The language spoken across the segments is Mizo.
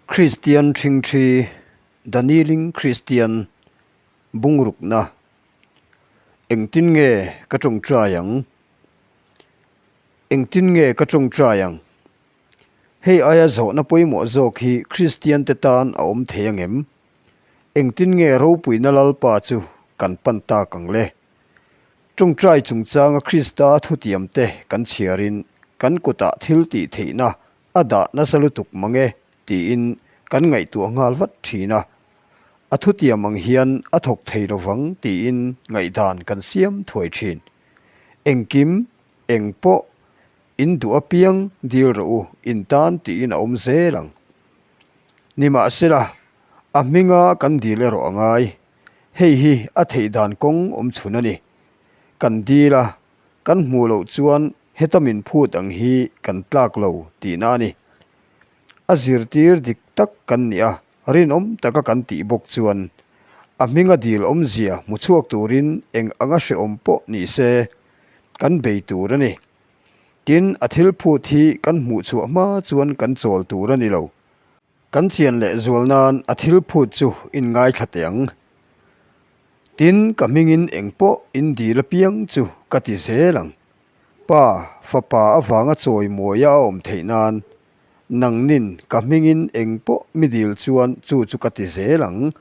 Kristian ṭhingṭhi, The Kneeling Christian, Bungrukna, Engtin nge ka ṭawngṭai ang? Engtin nge ka ṭawngṭai ang? Hei aia zawhna pawimawh zawk hi Kristiante tan a awm thei angem? Engtin nge ropuina Lalpa chu kan pan tak ang le? Ṭawngṭai chungchanga Krista thutiamte kan chhiarin kan kutah thil tih theihna a dah nasa lutuk mang e tiin kan ngaihtuah nghal vat thin a. A thutiam ang hian a thawk thei lovang tiin ngaihdan kan siam thuai thin. Engkim, eng pawh, in duh apiang dil rawh u, in tan tiin a awm zel ang. Nimahsela, a hminga kan dil erawh a ngai. Hei hi a theih dan kawng awm chhun a ni. Kan dil a, kan hmuh loh chuan heta min phut ang hi kan tlak lo tihna a ni. A zirtir dik tak kan nih a, rinawm taka kan tih bawk chuan a hminga dil awmzia hmu chhuak turin eng anga hrehawm pawh ni se kan bei tur a ni. Tin, a thil phut hi kan hmuh chhuah hma chuan kan chawl tur a ni lo. Kan chian leh zual nan a thil phut chu in ngaithla teh ang. Tin, ka hmingin eng pawh in dil apiang chu ka ti zel ang. Pa, fapa avanga chawi mawia a awm theih nan, nangnin ka hmingin eng pawh mi dil chuan chu chu ka ti zel ang.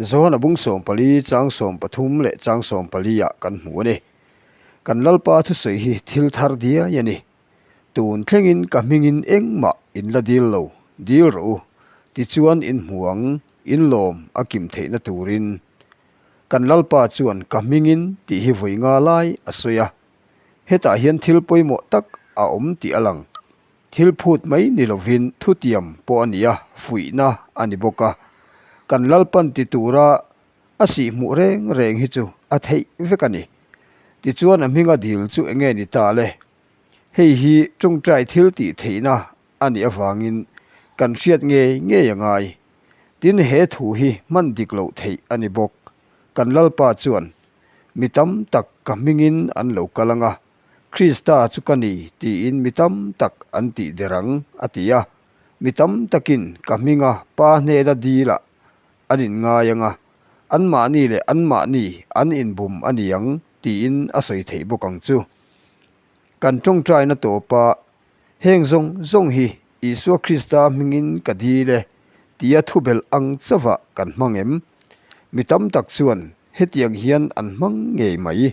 Johana bung 14 chang 13 leh chang 14 ah kan hmu a ni. Kan Lalpa thusawi hi thil thar diai a ni. Tun thlengin ka hmingin engmah in la dil lo, dil rawh u, tichuan in hmu ang, in lawm a kim theihna turin. Kan Lalpa chuan ka hmingin tih hi vawi nga lai a sawi a, hetah hian thil pawimawh tak a awm tih a lang. Thil phut mai ni lovin thutiam pawh a ni a, fuihna a ni bawk a. Kan Lalpan ti tura a sih hmuh reng reng hi chu a theih vek a ni. Tichuan a hminga dil chu enge ni ta le? Hei hi tawngtai thil tih theihna a nih avangin kan hriat ngei ngei a ngai. Tin, he thu hi hman dik loh theih a ni bawk. Kan Lalpa chuan, Mi tam tak ka hmingin an lo kal ang a, Krista chu ka ni tiin mi tam tak an tih der ang, a ti a. Mi tam takin ka hminga Pa hnena dilah an inngai ang a, anmahni leh anmahni an inbum a ni ang tiin a sawi theih bawk ang chu. Kan tawngtaina tawpa heng zawng zawng hi Isua Krista hmingin ka dil e tia thubelh ang chauhah kan hmang em? Mi tam tak chuan hetiang hian an hmang ngei mai.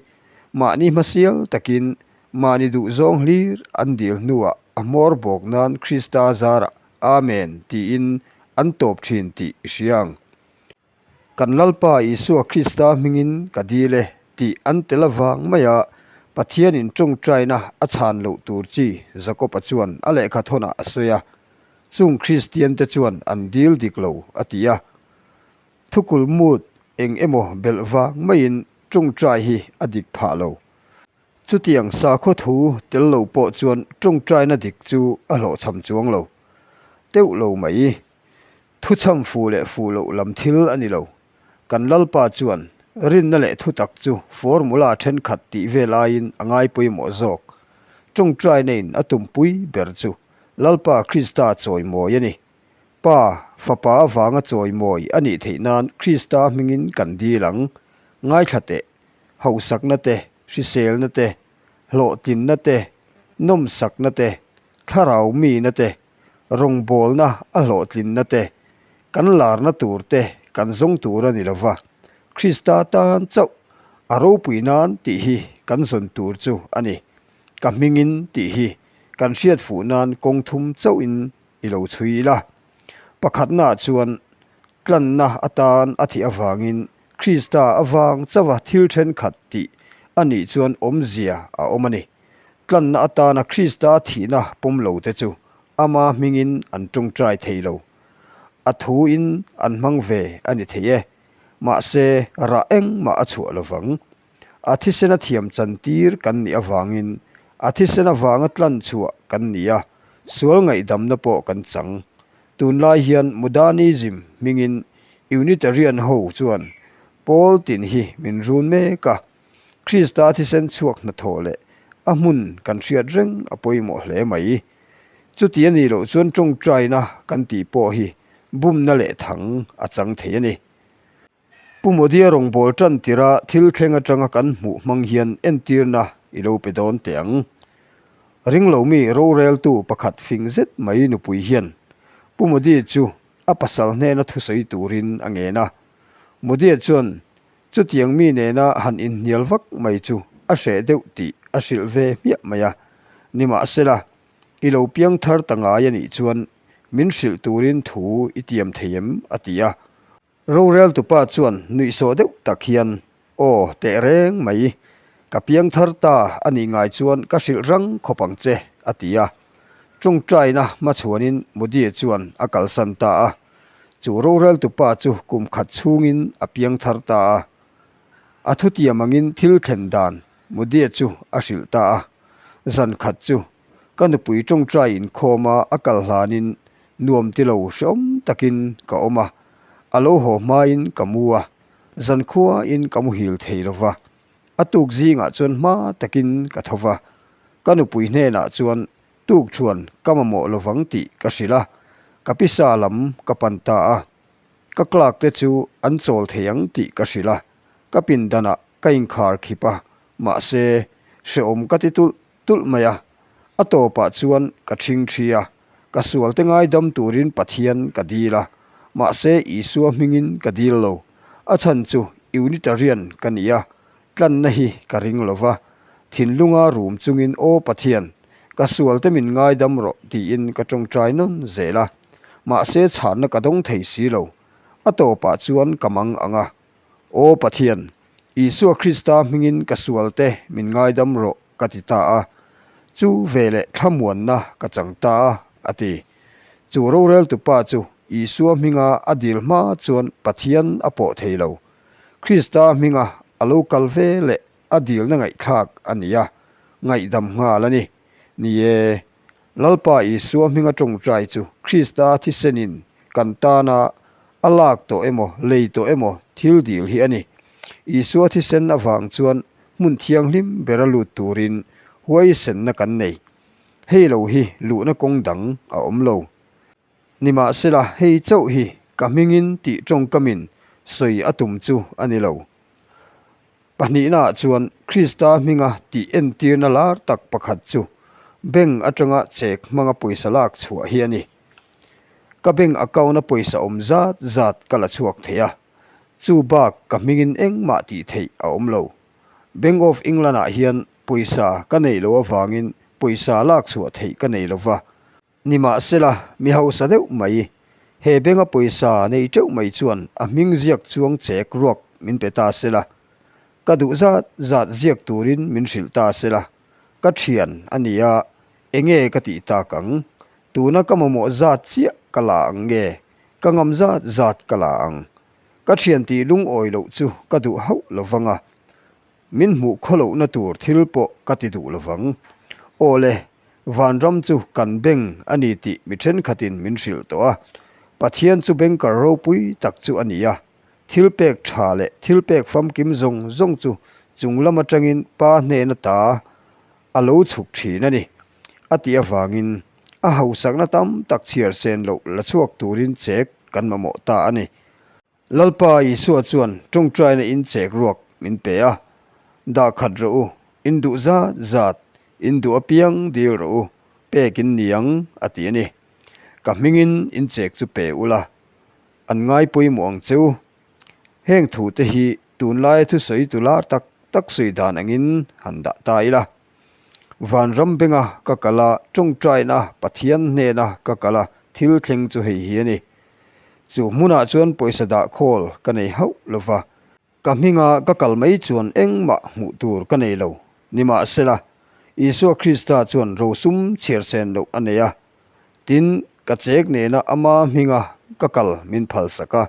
Mahni hmasial takin mahni duhzawng hlir an dil hnuah a hmawr bawk nan Krista zarah Amen tiin an tawp thin tih i hria ang. Kan Lalpa Isua Krista hmingin ka dil e tih an tel avang maia Pathianin tawngtaina a chhan loh tur chi Jakob-a chuan a lehkha thawnah a sawi a, chung Kristiante chuan an dil dik lo a ti a. Thukul mut eng emaw belh vang maiin tawngtai hi a dik phah lo. Chutiang sakhaw thu tel lo pawh chuan tawngtaina dik chu a hlawhchham chuang lo teuh lo mai. Thuchham fuh leh fuh loh lam thil a ni lo. Kan Lalpa chuan rinna leh thutak chu formula thenkhat tih vel aiin a ngai pawimawh zawk. Tawngtaina-in a tumpui ber chu Lalpa Krista chawimawi a ni. Pa, Fapa avanga chawimawi a nih theih nan Krista hmingin kan dil ang. Ngaithla teh, hauhsakna te, hriselna te, hlawhtlinna te, nawmsakna te, thlarau mina te, rawngbawlna a hlawhtlinna te, kan larna tur te kan zawng tur a ni lo va, Krista tan chauh a ropui nan tih hi kan zawn tur chu a ni. Ka hmingin tih hi kan hriat fuh nan kawng thum chauhin i lo chhui ila. Pakhatnaah chuan tlanna atan a thih avangin Krista avang chauha thil thenkhat tih a nih chuan awmzia a awm a ni. Tlanna atana Krista thihna pawm lo te chu ama hmingin an tawngtai thei lo. A thuin an hmang ve a ni thei e. Mahse, rah engmah a chhuah lo vang. A thisena thiam chantir kan nih avangin a thisen avanga tlan chhuah kan ni a, sual ngaihdamna pawh kan chang. Tunlai hian Modernism hmingin Unitarian ho chuan pawl tin hi min run mek a. Krista thisen chhuak hnathawh leh a hmun kan hriat reng a pawimawh hle mai. Chuti a nih loh chuan tawngtaina kan tih pawh hi bumna leh thang a chang thei a ni. Pu Modi-a rawngbâwl ṭan tirha thil thleng aṭanga kan hmuh hmang hian entirna i lo pe dawn teh ang. Ringlomi roreltu pakhat fing zet mai nupui hian Pu Modi chu a pasal hnena thusawi turin a ngen a. Modi-a chuan chutiang mi nena han inhnial vak mai chu a hreh deuh tih a hrilh ve hmiah mai a. Nimahsela, i lo piang thar ta ngai a nih chuan min hrilh turin thu i tiam thei em? a ti a. Roreltupa chuan nuihsawh deuh tak hian, Aw, teh reng mai, ka piang thar ta a nih ngai chuan ka hrilh rang khawp ang che, a ti a. Tawngtaina hmachhuanin Modi chuan a kalsan ta a. Chu roreltupa chu kum khat chhungin a piang thar ta a. A thutiam angin thil thlen dan Modi chu a hrilh ta a. Zan khat chu Ka nupui tawngtai inkhawma a kal hlanin nuam ti lo hreawm takin ka awm a, a lo haw hmain ka mu a, zankhuain ka muhil thei lo va. A tuk zingah chuan hma takin ka tho va, ka nupui hnenah chuan tuk chuan ka mamawh lovang tih ka hrilh a, ka pisa lam ka pan ta a. Ka clerk te chu an chawl thei ang tih ka hrilh a, ka pindanah ka inkhar khip a, mahse hreawm ka ti tulh tulh mai a, a tawpah chuan ka ṭhing ṭhi a, ka sualte ngaidam turin Pathian ka dil a, mahse Isua hmingin ka dil lo. A chhan chu Unitarian ka ni a, tlanna hi ka ring lo va, thinlunga rum chungin Aw Pathian, ka sualte min ngaidam rawh tiin ka ṭawngṭai nawn zel a, mahse chhanna ka dawng thei si lo. A tawpah chuan ka mang ang a, Aw Pathian, Isua Krista hmingin ka sualte min ngaidam rawh ka ti ta a, chu veleh thlamuanna ka chang ta a, a ti. Chu roreltupa chu Isua hminga a dil hma chuan Pathian a pawh thei lo. Krista hminga a lo kal ve leh a dilna ngaihthlak a ni a, ngaihdam nghal a ni. Ni e, Lalpa Isua hminga tawngtai chu Krista thisenin kan tana a lak tawh emaw, lei tawh emaw thil dil hi a ni. Isua thisen avang chuan hmun thianghlim bera lut turin huaisenna kan nei. Hei lo hi luhna kawng dang a awm lo. Nimahsela, hei chauh hi ka hmingin tih tawngkamin sawi a tum chu a ni lo. Pahnihnaah chuan Krista hminga tih entirna lar tak pakhat chu bank atanga chek hmanga pawisa lak chhuah hi a ni. Ka bank account-a pawisa awm zat zat ka la chhuak thei a, chu bak ka hmingin engmah tih theih a awm lo. Bank of England-ah hian pawisa ka neih loh avangin pawisa lak chhuah theih ka nei lo va. Nimahsela, mi hausa deuh mai, he benga pawisa nei teuh mai chuan a hming ziak chuang chek ruak min pe ta sela, ka duh zat zat ziak turin min hrilh ta sela, ka thian a nia, enge ka tih tak ang? Tuna ka mamawh zat chiah ka la ang nge? Ka ngam zat zat ka la ang. Ka thian tih lungawi loh chu ka duh hauh lovang a, Min hmuh khawlohna tur thil pawh ka ti duh lovang. Aw le, vanram chu kan beng a ni tih mi thenkhatin min hrilh tawh a. Pathian chu bengkar ropui tak chu a ni a. Thil pek tha leh thil pek famkim zawng zawng chu chung lam atangin Pa hnena ta a lo chhuk thin a ni, a tih avangin a hausakna tam tak chhiar sen loh la chhuak turin chek kan mamawh ta a ni. Lalpa Isua chuan tawngtaina in chek ruak min pe a, Dah khat rawh u, in duh zat zat, in duh apiang dil rawh u, pek in ni ang, a ti a ni. Ka hmingin in chek chu pe ula, an ngai pawimawh ang che u. Heng thute hi tunlaia thusawi tu lar tak tak sawi dan angin han dah ta ila. Vanram benga ka kal a, tawngtaina Pathian hnena ka kal a, thil thleng chu hei hi a ni. Chu hmunah chuan pawisa dah khawl ka nei hauh lo va, ka hminga ka kal mai chuan engmah hmuh tur ka nei lo. Nimahsela, Isua Krista chuan rosum chhiarsen loh a nei a, tin, ka chek nena ama hminga ka kal min phalsak a,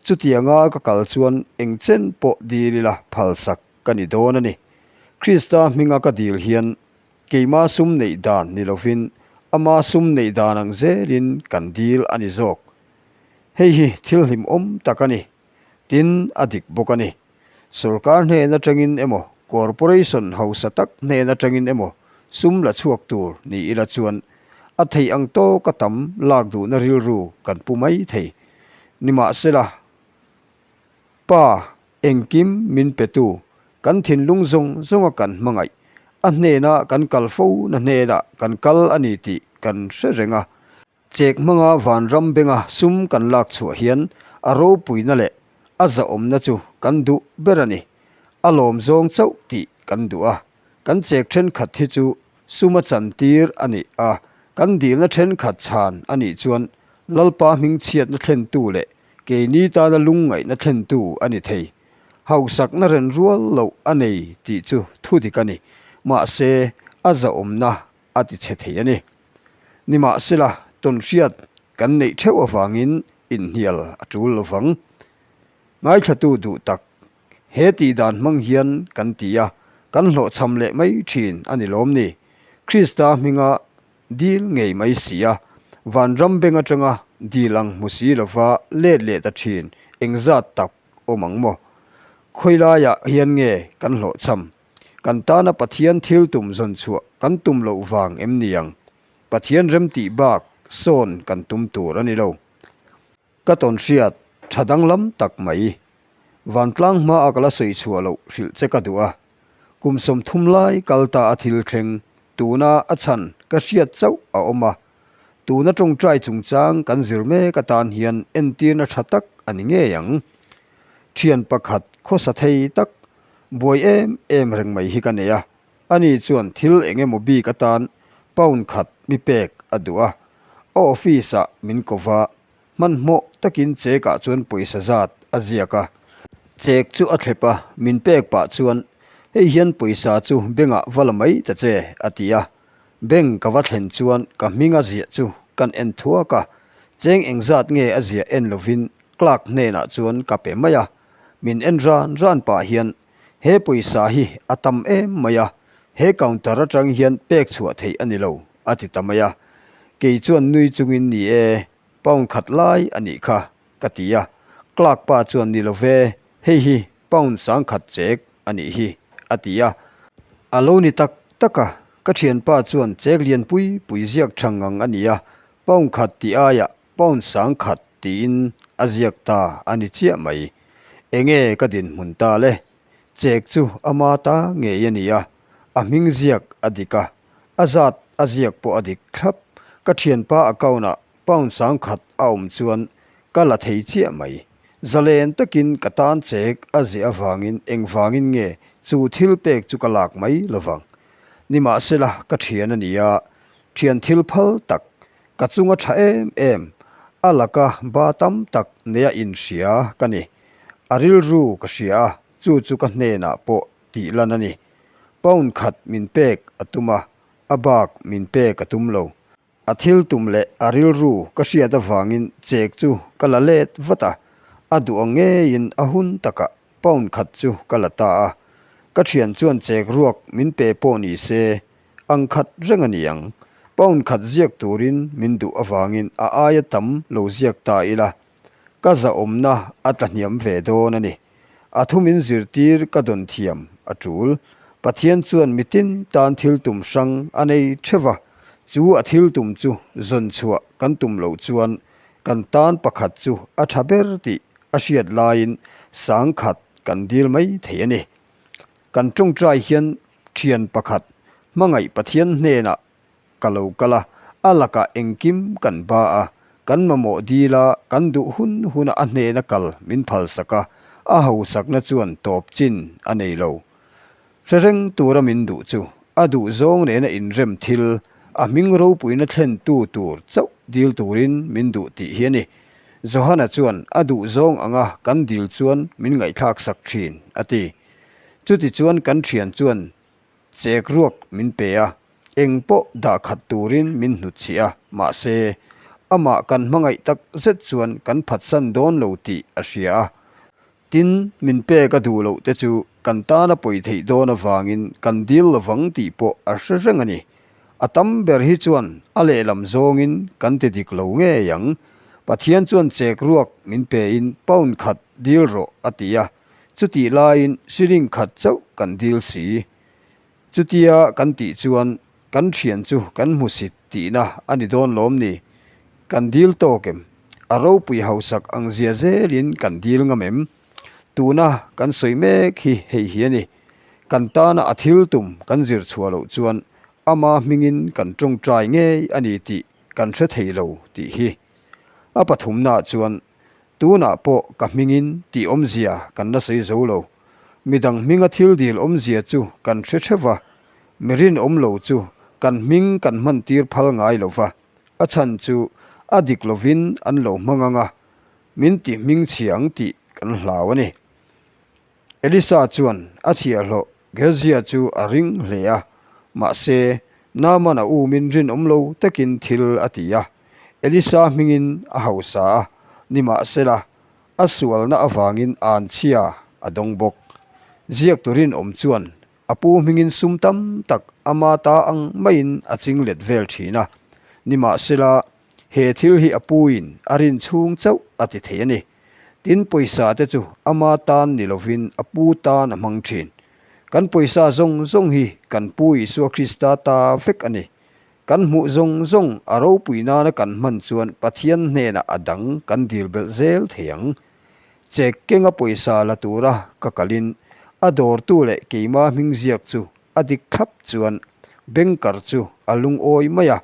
chutianga ka kal chuan eng chen pawh dil ila phalsak ka ni dawn a ni. Krista hminga ka dil hian Keima sum neih dan ni lovin ama sum neih dan ang zelin kan dil a ni zawk. Hei hi thil hlimawm tak a ni. Tin, a dik bawk a ni. Sorkar hnen atangin emaw, corporation hausa tak hnen atangin emaw sum la chhuak tur ni ila chuan A theih ang tawka tam lak duhna rilru kan pu mai thei. Nimahsela, Pa, engkim min petu, kan thinlung zawng zawnga kan hmangaih, a hnena kan kal fo na hnenah kan kal a ni tih kan hre reng a. Chek hmanga vanram benga sum kan lak chhuah hian a ropuina leh a zahawmna chu kan duh ber a ni. A lawm zawng chauh tih kan duh a. Kan chek thenkhat hi chu suma chantir a nih a, kan dilna thenkhat chhan a nih chuan Lalpa hmingchhiatna thlentu leh keini tana lungngaihna thlentu a ni thei. Hausakna ren rual loh a nei tih chu thudik a ni. Mahse, a zahawmna a ti chhe thei a ni. Nimahsela, tawnhriat kan neih theuh avangin inhnial a tul lovang. Ngaithlatu duh tak, he tih dan hmang hian kan ti a, kan hlawhchham leh mai thin a ni lawm ni? Krista hminga dil ngei mai si a, vanram beng atanga dil ang hmu si lova let leh ta thin engzat tak awm ang maw? Khawilaiah hian nge kan hlawhchham? Kan tana Pathian thil tum zawn chhuah kan tum loh vang em ni ang? Pathian remtih bak sawn kan tum tur a ni lo. Ka tawn hriat tha danglam tak mai. Vantlang hmaa ka la sawi chhuah loh hrilh che ka duh a. Kum 30 lai kal ta a thil thleng tuna a chhan ka hriat chauh a awm a. Tuna tawngtai chungchang kan zir mek atan hian entirna tha tak a ni ngei ang. Thian pakhat khawsa thei tak Buai em em reng mai hi ka nei a, ani chuan thil eng emaw bik atan pound khat mi pek a duh a, a office ah min ko va, hmanhmawh takin check ah chuan pawisa zat a ziak a. Check chu a thlep a, min pek pah chuan, Hei hian pawisa chu bank ah va la mai ta che, a ti a. Bank ka va thlen chuan ka hming a ziah chu kan en thuak a, cheng engzat nge a ziah en lovin clerk hnenah chuan ka pe mai a. Min en ran ran pah hian he pawisa hi a tam em mai a, he counter atang hian pek chhuah theih a ni lo, a ti ta mai a. Kei chuan nui chungin ni e, pound khat lai a nih kha, ka ti a. Clerk pa chuan ni lo ve, hei hi pound 10,000 chek a nih hi, a ti a. A lo ni tak tak a, ka thianpa chuan chek lian pui pui ziak tha ngang a ni a, pound khat tih aiah Pound 10,000 tiin a ziak ta a ni chiah mai. Enge ka dinhmun ta le? Chek chu ama ta ngei a ni a, a hming ziak a dik a, a zat a ziak pawh a dik thlap. Ka thianpa account ah pound 10,000 a awm chuan ka la thei chiah mai. Zalen takin ka tan chek a ziah avangin engvangin nge chu thil pek chu ka lak mai lovang. Nimahsela ka thian a ni a, thian thil phal tak Ka chunga tha em em, a laka ba tam tak neia inhria ka ni. A rilru ka hria a, chu chu ka hnenah pawh tih lan a ni. Pound khat min pek a tum a, a bak min pek a tum lo. A thil tum leh a rilru ka hriat avangin chek chu ka la let vat a, a duh ang ngeiin a hun takah pound khat chu ka la ta a. Ka thian chuan chek ruak min pe pawh ni se, Ang khat reng a ni ang. Pound khat ziak turin min duh avangin a aia tam lo ziak ta ila, ka zahawmna a tlahniam ve dawn a ni. A thu min zirtir ka dawn thiam a tul. Pathian chuan mitin tan thil tum hrang a nei theuh va, chu a thil tum chu zawn chhuah kan tum loh chuan kan tan pakhat chu a tha ber tih a hriat laiin 10,000 kan dil mai thei a ni. Kan tawngtai hian Thian pakhat, hmangaih Pathian hnenah ka lo kal a, a lakah engkim kan ba a, kan mamawh dil a, kan duh hun huna a hnena kal min phalsak a, a hausakna chuan tawp chin a nei lo. Hre reng tura min duh chu, a duh zawng nena inrem thil, a hming ropuina thlentu tur chauh dil turin min duh tih hi a ni. Johana chuan a duh zawng anga kan dil chuan min ngaihthlaksak thin, a ti. Chutichuan kan thian chuan chek ruak min pe a, eng pawh dah khat turin min hnutchhih a, mahse, amah kan hmangaih tak zet chuan kan phatsan dawn lo tih a hria a. Tin, min pek a duh loh te chu kan tana pawi theih dawn avangin kan dil lovang tih pawh a hre reng a ni. A tam ber hi chuan a lehlam zawngin kan ti dik lo ngei ang. Pathian chuan chek ruak min pein pound khat dil rawh a ti a, Chutih laiin shilling khat chauh kan dil si. Chutia kan tih chuan kan thian chu kan hmu sit tihna a ni dawn lawm ni? Kan dil tawk em? A ropui hausak ang zia zelin kan dil ngam em? Tuna kan sawi mek hi hei hi a ni. Kan tana a thil tum kan zir chhuah loh chuan ama hmingin kan tawngtai ngei a ni tih kan hre thei lo tih hi. A pathumnaah chuan tunah pawh ka hmingin tih awmzia kan la sawi zo lo. Midang hminga thil dil awmzia chu kan hre theuh va, mi rinawm lo chu kan hming kan hman tir phal ngai lo va, a chhan chu a dik lovin an lo hmang ang a, min ti hming chhia ang tih kan hlau a ni. Elisa chuan a chhiahhlawh Gezia chu a ring hle a, mahse, Naaman a umin rinawm lo takin thil a ti a. Elisa hmingin a hausa a, nimahsela, a sualna avangin anchhia a dawng bawk. Ziaktu rinawm chuan a pu hmingin sum tam tak ama ta ang maiin a ching let vel thin a, nimahsela, he thil hi a puin a rin chhung chauh a ti thei a ni. Tin, pawisa te chu ama tan ni lovin a pu tan a hmang thin. Kan pawisa zawng zawng hi kan Pu Isua Krista ta vek a ni. Kan hmuh zawng zawng a ropui nana kan hman chuan Pathian hnenah a dang kan dil belh zel thei ang. Chek kenga pawisa la tura ka kalin a dawrtu leh keima hming ziak chu a dik thlap chuan banker chu a lungawi mai a.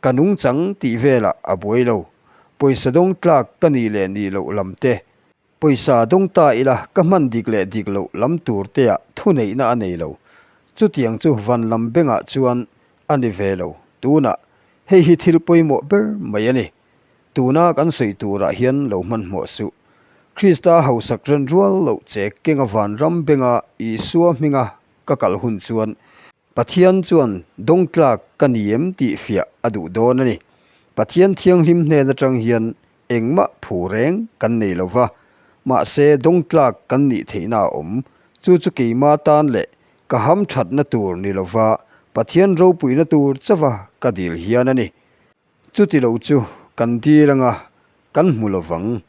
Ka nungchang tih velah a buai lo. Pawisa dawng tlak ka nih leh nih loh lam te, pawisa dawng ta ila ka hman dik leh dik loh lam tur teah thuneihna a nei lo. Chutiang chu van lam bengah chuan a ni ve lo. Tunah hei hi thil pawimawh ber mai a ni. Tuna kan sawi turah hian lo hmanhmawh suh. Krista hausak ren rual loh che kenga vanram benga Isua hminga ka kal hun chuan Pathian chuan dawngtlak ka ni em tih fiah a duh dawn a ni. Pathian thianghlim hnen atang hian engmah phu reng kan nei lo va, mahse dawngtlak kan nih theihna a awm. Chu chu keima tan leh ka ham thatna tur ni lo va, Pathian ropuina tur chauha ka dil hian a ni. Chuti lo chu kan dil anga kan hmu lo vang.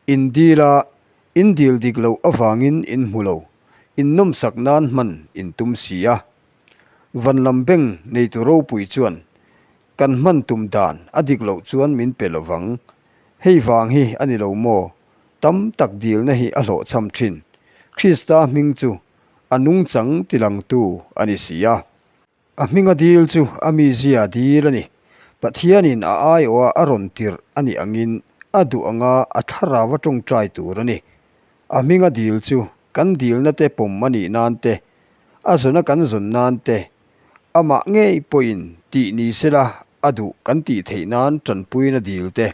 In dila In dil dik loh avangin in hmu lo, in nawmsak nan hman in tum si a. Van lam beng neitu ropui chuan kan hman tum dan a dik loh chuan min pe lo vang. Hei vang hi a ni lo maw? Tam tak dilna hi a hlawhchham thin. Krista hming chu a nungchang tilangtu a ni si a. A hminga dil chu a mizia dil a ni. Pathianin a aiawha a rawn tirh a nih angin a duh anga a thlarau a tawngtai tur a ni. A hminga dil chu kan dilna te pawm a nih nan te, a zawna kan zawn nan te, amah ngei pawhin tih ni sela a duh kan tih theih nan tanpuina dil te,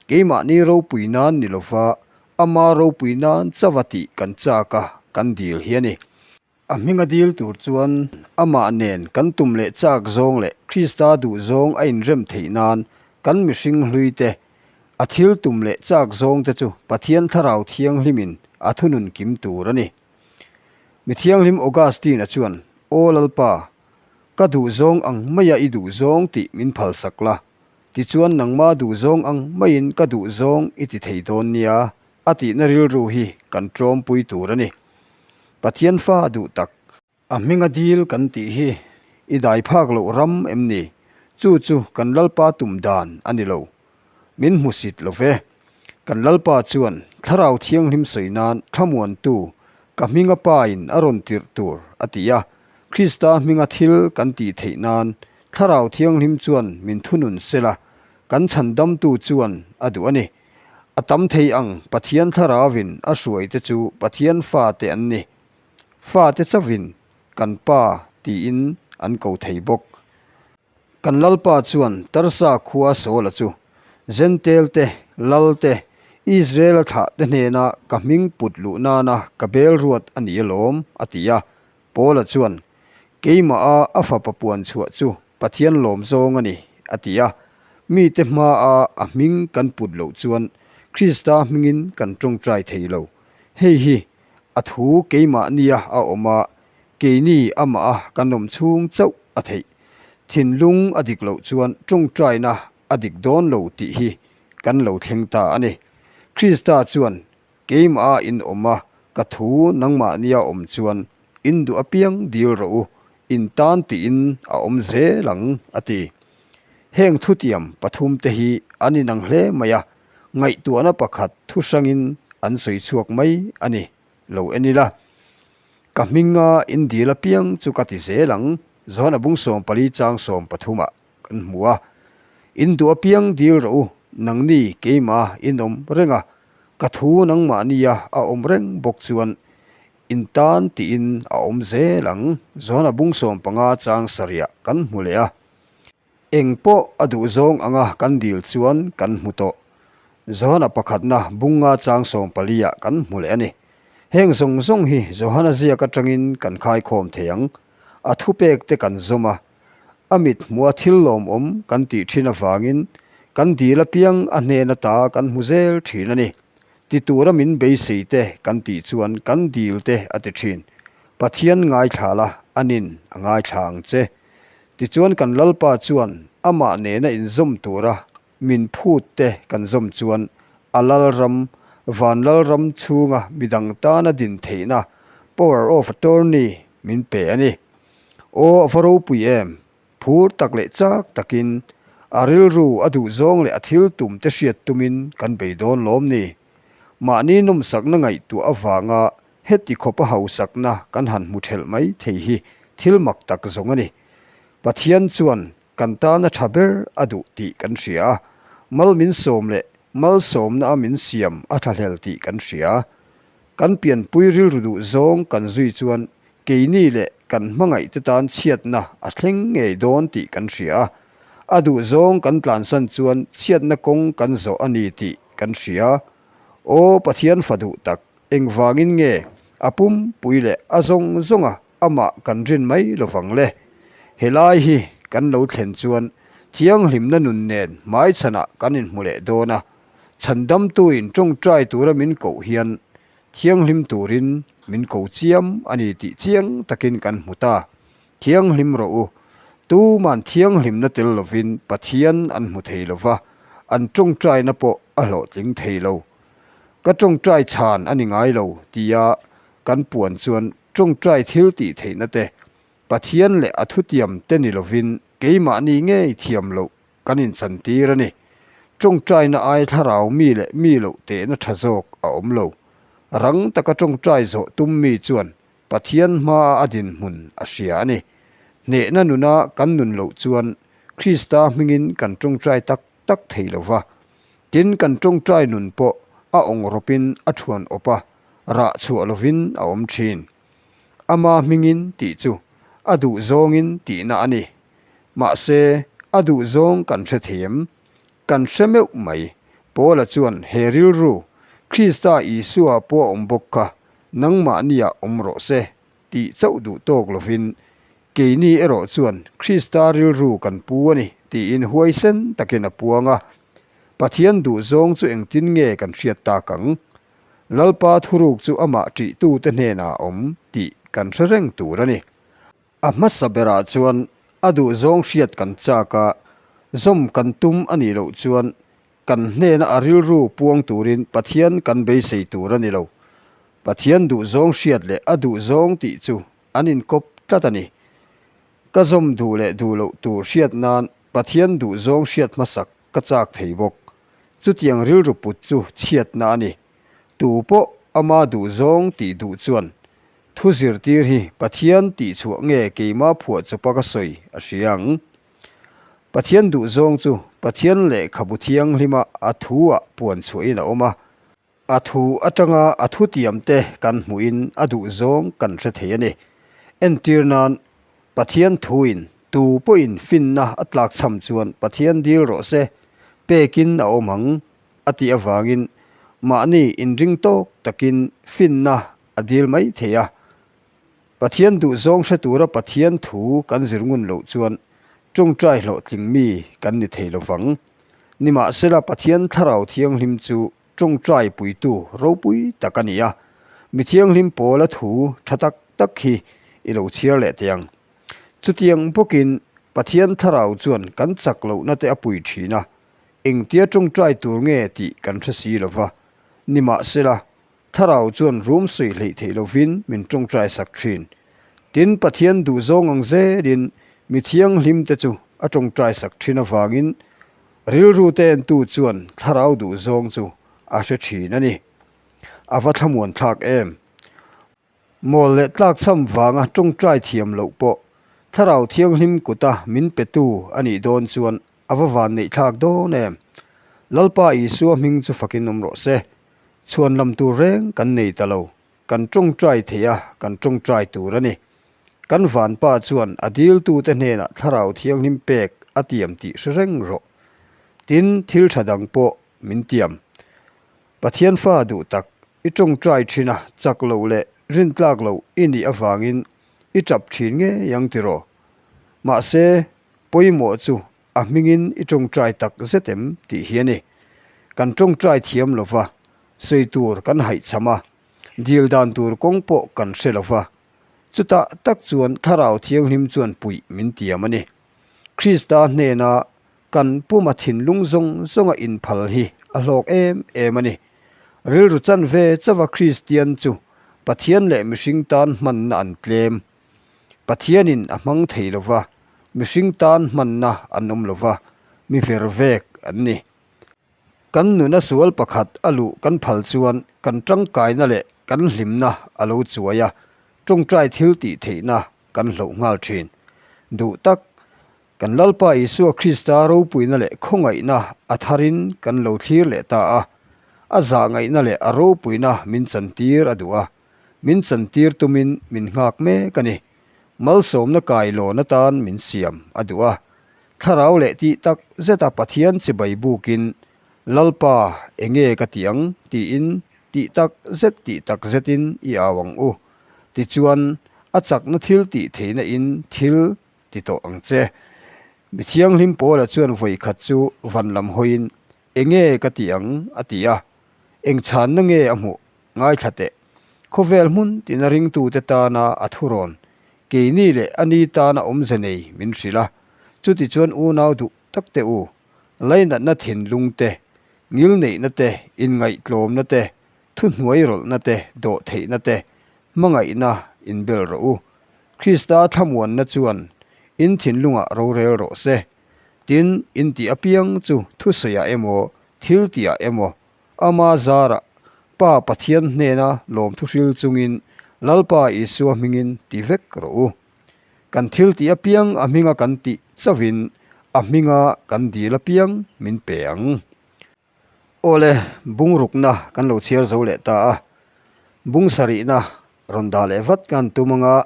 keimahni ropui nan ni lova ama ropui nan chauha tih kan chak a kan dil hi a ni. A hminga dil tur chuan amah nen kan tum leh chak zawng leh Krista duh zawng a inrem theih nan kan mihring hlui te, a thil tum leh chak zawng te chu Pathian Thlarau Thianghlimin a thunun kim tur a ni. Mi Thianghlim Augustine-a chuan, Aw Lalpa, ka duh zawng ang maia i duh zawng tih min phalsak la, tichuan nangma duh zawng ang maiin ka duh zawng i ti thei dawn nia, a tihna rilru hi kan tlawmpui tur a ni. Pathian fa duh tak. A hminga dil kan tih hi i dai phak loh ram em ni? Chu chu kan Lalpa tum dan a ni lo. Min hmusit lo ve. Kan Lalpa chuan Thlarau Thianghlim sawi nan thlamuantu ka hminga Pa in a rawn tirh tur a ti a. Krista hminga thil kan tih theih nan Thlarau Thianghlim chuan min thunun sela kan chhandamtu chuan a duh a ni. A tam thei ang, Pathian Thlarauvin a hruaite chu Pathian fate an ni. Fate chauhin kan Pa tiin an ko thei bawk. Kan Lalpa chuan Tarsa khua Saula chu Jentail te, Lal te, Israel-a thlah te hnena ka hming put luh nana ka bel ruat a ni alawm, a ti a. Paula chuan, Keimaha a fapa puan chhuah chu Pathian lawm zawng a ni, a ti a. Mite hmaa a hming kan put loh chuan Krista hmingin kan tawngtai thei lo. Hei hi a thu keimahnia a awm a, keini amah a kan awm chhung chauh a theih. Thinlung a dik loh chuan tawngtaina a dik dawn lo tih hi kan lo thleng ta a ni. Krista chuan Keimah in awm a, ka thu nangmahnia awm chuan in duh apiang dil rawh u, in tan tiin a awm zel ang, a ti. Heng thutiam pathumte hi an inang hle mai a, ngaihtuahna pakhat thu hrangin an sawi chhuak mai a ni lo en ila. Ka hminga in dil apiang chu ka ti zel ang, Johana bung 14 chang 13 ah kan hmu a. In duh apiang dil rawh u, nangni keimah in awm reng a, ka thu nangmahnia a awm reng bawk chuan in tan tiin a awm zel ang, Johana bung 15 chang 7 ah kan hmu leh a. Eng pawh a duhzawng anga kan dil chuan kan hmu tawh. Johana pakhatna bunga chang 14 ah kan hmu leh a ni. Heng zawng zawng hi Johana ziak atangin kan khaikhawm thei ang. A thupek te kan zawm a, a mit hmuha thil lawmawm kan tih thin avangin kan dil apiang a hnen ata kan hmu zel thin a ni. Ti tura min beisei te kan tih chuan kan dil te a ti thin. Pathian ngaithla la, anin a ngaithla ang che. Tichuan kan Lalpa chuan amah nena inzawm tura min phut te kan zawm chuan a Lalram, Van Lalram chhunga midang tana din theihna, power of attorney, min pe a ni. Aw a va ropui em! Phur tak leh chak takin a rilru a duhzawng leh a thil tum te hriat tumin kan bei dawn lawm ni. Mahni nawmsakna ngaihtuah avanga Heti khawpa hausakna kan han hmu thelh mai thei hi thil mak tak zawng a ni. Pathian chuan kan tana tha ber a duh tih kan hria a, mal min sawm leh malsawmna a min siam a thlahlel tih kan hria. Kan pianpui rilru duh zawng kan zui chuan keini leh kan hmangaihte tan chhiatna a thleng ngei dawn tih kan hria a, a duh zawng kan tlansan chuan chhiatna kawng kan zawh a ni tih kan hria. Aw Pathian fa duh tak! Engvangin nge a pumpui leh a zawng zawnga amah kan rin mai lovang le? Helai hi kan lo thlen chuan thianghlimna nun nen hmaichhanah kan inhmu leh dawn a, chhandamtuin tawngtai tura min koh hian thianghlim turin min ko chiam a ni tih chiang takin kan hmu ta. Thianghlim rawh u. Tuman thianghlimna tel lovin Pathian an hmu thei lova, an tawngtaina pawh a hlawhtling thei lo. Ka tawngtai chhan a ni ngai lo tia kan puan chuan tawngtai thil tih theihna te, Pathian leh a thutiam te ni lovin keimahni ngei thiam loh kan inchantir a ni. Tawngtaina ai thlarau mi leh mi loh tehna tha zawk a awm lo. Rang taka tawngtai zawh tum mi chuan Pathian hmaa a dinhmun a hria a ni. Hnehna nuna kan nun loh chuan Krista hmingin kan tawngtai tak tak thei lo va. Tin, kan tawngtai nun pawh a awng rawpin a thuan awp a, rah chhuah lovin a awm thin. Ama hmingin tih chu a duh zawngin tihna a ni. Mahse, a duh zawng kan hre thei em? Kan hre meuh mai. Paula chuan he rilru, Krista Isua pawh a awm bawk kha, nangmahniah awm rawh se tih chauh duh tawk lovin, keini erawh chuan Krista rilru kan pu a ni tiin huaisen takin a puang a. Pathian duhzawng chu engtin nge kan hriat tak ang? Lalpa thuruk chu amah ṭihtute hnenah a awm tih kan hre reng tur a ni. A hmasa berah chuan a duhzawng hriat kan chak a, zawm kan tum a nih loh chuan Kan hnena a rilru puang turin Pathian kan beisei tur a ni lo. Pathian duhzawng hriat leh a duhzawng tih chu an inkawp tlat a ni. Ka zawm duh leh duh loh tur hriat nan Pathian duhzawng hriat hmasak ka chak thei bawk. Chutiang rilru put chu chhiatna a ni. Tu pawh ama duhzawng tih duh chuan thu zirtir hi Pathian tihchhuah nge keimah phuah chawpa ka sawi a hria ang. Pathian duhzawng chu Pathian lehkhabu thianghlima a thu-ah puan chhuahin a awm a. A thu atanga a thutiamte kan hmuhin a duhzawng kan hre thei a ni. Entir nan, Pathian thuin tu pawhin finna a tlakchham chuan Pathian dil rawh se, pekin a awm ang a tih avangin mahni inring tawk takin finna a dil mai thei a. Pathian duhzawng hre tura Pathian thu kan zir ngun loh chuan tawngtai hlawhtling mi kan ni thei lo vang. Nimahsela Pathian Thlarau Thianghlim chu tawngtai puitu ropui tak a ni a, mi thianghlim pawla thu tha tak tak hi i lo chhiar leh teh ang. Chutiang bawkin Pathian Thlarau chuan kan chak lohna te a pui thin a, engtia tawngtai tur nge tih kan hre si lo va. Nimahsela Thlarau chuan rum sawi hleih theih lovin min tawngtai sak thin. Tin, Pathian duhzawng ang zelin mi thianghlim te chu a tawngtaisak thin avangin rilru te entu chuan thlarau duhzawng chu a hre thin a ni. A va thlamuan thlak em! Mawl leh tlakchham vanga tawngtai thiam loh pawh Thlarau Thianghlim kuta min petu a nih dawn chuan a va vanneih thlak dawn em! Lalpa Isua hming chu fakin awm rawh se. Chhuan lam tur reng kan nei ta lo. Kan tawngtai thei a, kan tawngtai tur a ni. Kan vanpa chuan a diltute hnenah Thlarau Thianghlim pek a tiam tih hre reng rawh. Tin, thil tha dang pawh min tiam. Pathian fa duh tak, i tawngtai thin a, chak loh leh rintlak loh i nih avangin i tap thin ngei ang tiraw? Mahse, pawimawh chu a hmingin i tawngtai tak zet em tih hi a ni. Kan tawngtai thiam lo va, sawi tur kan haihchham a, dil dan tur kawng pawh kan hre lo va. Chutah tak chuan Thlarau Thianghlim chuan puih min tiam a ni. Krista hnena Kan puma thinlung zawng zawnga inphal hi a hlawk em em a ni. Rilru chanve chauha Kristian chu Pathian leh mihring tan hmanna an tlem. Pathianin a hmang thei lo va, mihring tan hmanna an awm lo va, mi ver vek an ni. Kan nuna sual pakhat a luh kan phal chuan kan tangkaina leh kan hlimna a lo chuai a, tawngtai thil tih theihna kan hloh nghal thin. Duh tak Kan Lalpa Isua Krista ropuina leh khawngaihna a tharin kan lo thlir leh ta a, a zahngaihna leh a ropuina min chantir a duh a, min chantir tumin min nghak mek a ni. Malsawmna kailawn atan min siam a duh a, thlarau leh tih tak zeta Pathian chibai bukin, Lalpa, enge ka ti ang? tiin tih tak zet tih tak zetin i au ang u. Tichuan, a chakna thil tih theihna in thil ti tawh ang che. Mi thianghlim Paula chuan vawi khat chu van lam hawiin, Enge ka ti ang? a ti a. Eng chhanna nge a hmuh? Ngaithla teh. Khawvel hmun tina ringtute tana a thurawn, keini leh a ni tana awmze nei min hrilh a. Chutichuan unau duh tak teh u, lainatna thinlung te, ngilneihna te, inngaihtlawmna te, thuhnuai rawlhna te, dawhtheihna te, hmangaihna inbel rawh u. Krista thlamuanna chuan in thinlungah rorel rawh se. Tin, in tih apiang chu thusawiah emaw, thil tihah emaw, ama zarah Pa Pathian hnena lawmthu hril chungin Lalpa Isua hmingin ti vek rawh u. Kan thil tih apiang a hminga kan tih chauhin a hminga kan dil apiang min pe ang. Awle, bungrukna kan lo chhiar zo leh ta a, bung sarihna rawn dah leh vat kan tum anga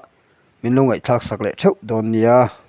min lo ngaihthlak sak leh theuh dawn nia.